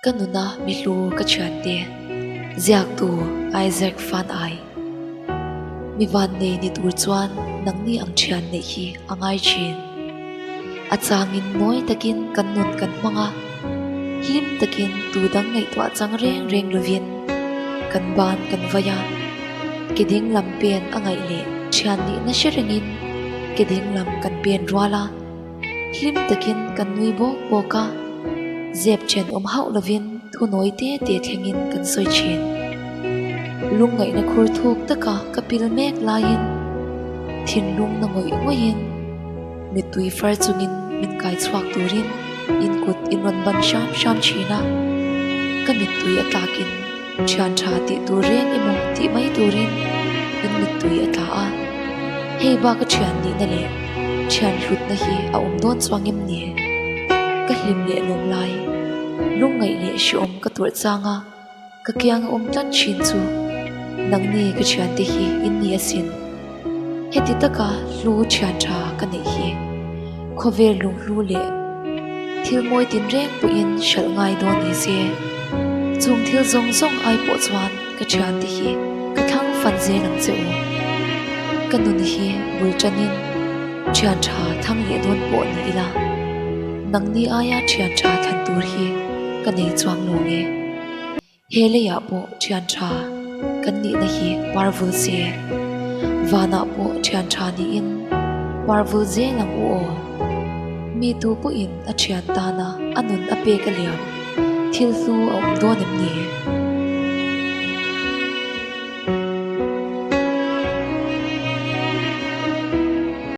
Ka nuna mi hlu ka thiante, ziaktu Isaac Fan Ai. Mi vannei ni tur chuan nangni ang thian neih hi a ngai thin. A changin mawi takin kan nun kan hmang a, hlim takin tu dang ngaihtuah chang reng reng lovin kan ban kan vai a. Ke ding lam pen a ngaih leh thian nihna hre rengin ke ding lam kan pen rual a. Hlim takin kan nui bawk bawk a, zep then awm hauh lovin thu nawi te te thlengin kan sawi thin. Lungngaihna khur thuk taka ka pil mek laiin thinlung na ngawih ngawihin mittui far chungin min kai chhuak turin in kut in rawn ban hram hram thin a, ka mittui a tlakin thian tha tih tur reng emaw tih mai turin in mittui a tla a, hei bak a thian nihna leh Thian hlutna hi a awm dawn chuang em ni? Ka hlim leh lawm lai, lungngaih leh hreawm ka tuarh chang a, ka kiang a awm tlat thin chu nangni ka thiante hi in ni asin. Heti taka hlu thian tha ka neih hi khawvel lunghlu leh thil mawi tinreng pawhin hralh ngai dawn ni se. Chung thil zawng zawng ai pawh chuan Ka thiante hi ka thlang fan zel ang che u. Ka nun hi bul tanin thian tha thlang leh dawn pawh ni ila, nangni aia thian tha thlan tur hi ka nei chuang lo nge. He leiah pawh thian tha kan nihna hi parvul se, vanah pawh thian tha niin parvul zel ang u aw. Mi tu pawhin a thian tana a nun a pek a liam. Thil hlu a awm dawn em ni?